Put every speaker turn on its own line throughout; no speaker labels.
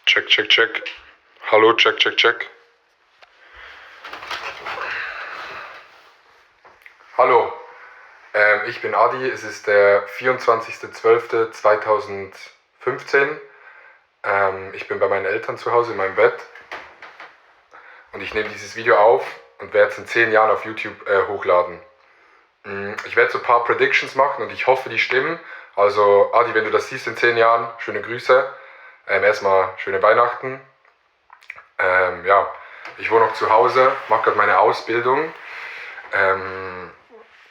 Check, check, check. Hallo, check, check, check. Hallo, ich bin Adi. Es ist der 24.12.2015. Ich bin bei meinen Eltern zu Hause in meinem Bett. Und ich nehme dieses Video auf und werde es in 10 Jahren auf YouTube hochladen. Ich werde so ein paar Predictions machen und ich hoffe, die stimmen. Also Adi, wenn du das siehst in 10 Jahren, schöne Grüße. Erstmal schöne Weihnachten. Ja, ich wohne noch zu Hause, mache gerade meine Ausbildung.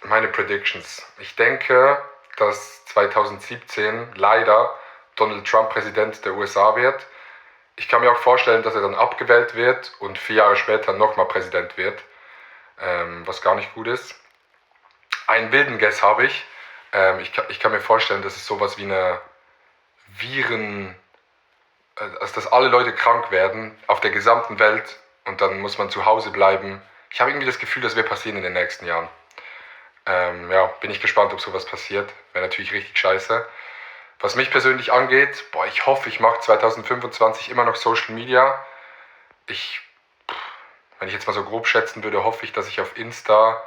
Meine Predictions. Ich denke, dass 2017 leider Donald Trump Präsident der USA wird. Ich kann mir auch vorstellen, dass er dann abgewählt wird und 4 Jahre später nochmal Präsident wird, was gar nicht gut ist. Einen wilden Guess habe ich. Ich kann mir vorstellen, dass es sowas wie eine also dass alle Leute krank werden auf der gesamten Welt und dann muss man zu Hause bleiben. Ich habe irgendwie das Gefühl, das wird passieren in den nächsten Jahren. Ja, bin ich gespannt, ob sowas passiert. Wäre natürlich richtig scheiße. Was mich persönlich angeht, ich hoffe, ich mache 2025 immer noch Social Media. Wenn ich jetzt mal so grob schätzen würde, hoffe ich, dass ich auf Insta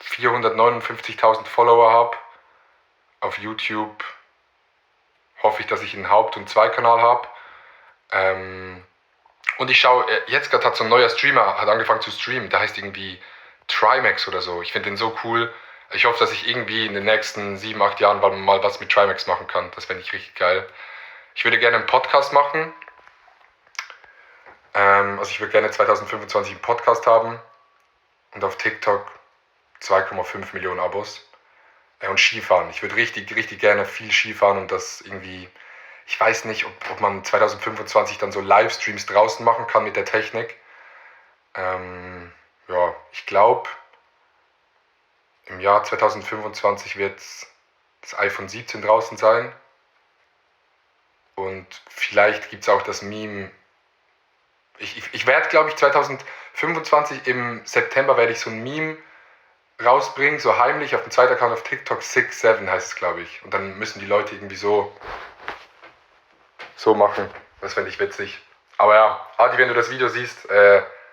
459.000 Follower habe. Auf YouTube hoffe ich, dass ich einen Haupt- und Zweikanal habe. Und ich schaue, jetzt gerade hat so ein neuer Streamer hat angefangen zu streamen, der heißt irgendwie Trimax oder so. Ich finde den so cool. Ich hoffe, dass ich irgendwie in den nächsten 7, 8 Jahren mal was mit Trimax machen kann. Das fände ich richtig geil. Ich würde gerne einen Podcast machen. Also ich würde gerne 2025 einen Podcast haben. Und auf TikTok 2,5 Millionen Abos. Und Skifahren. Ich würde richtig, richtig gerne viel Skifahren und das irgendwie... Ich weiß nicht, ob man 2025 dann so Livestreams draußen machen kann mit der Technik. Ja, ich glaube, im Jahr 2025 wird das iPhone 17 draußen sein. Und vielleicht gibt es auch das Meme. Ich werde, glaube ich, 2025 im September werde ich so ein Meme rausbringen, so heimlich auf dem zweiten Account auf TikTok, 6-7 heißt es, glaube ich. Und dann müssen die Leute irgendwie so machen. Das fände ich witzig. Aber ja, Adi, wenn du das Video siehst,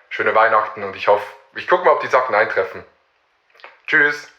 schöne Weihnachten und ich hoffe, ich gucke mal, ob die Sachen eintreffen. Tschüss!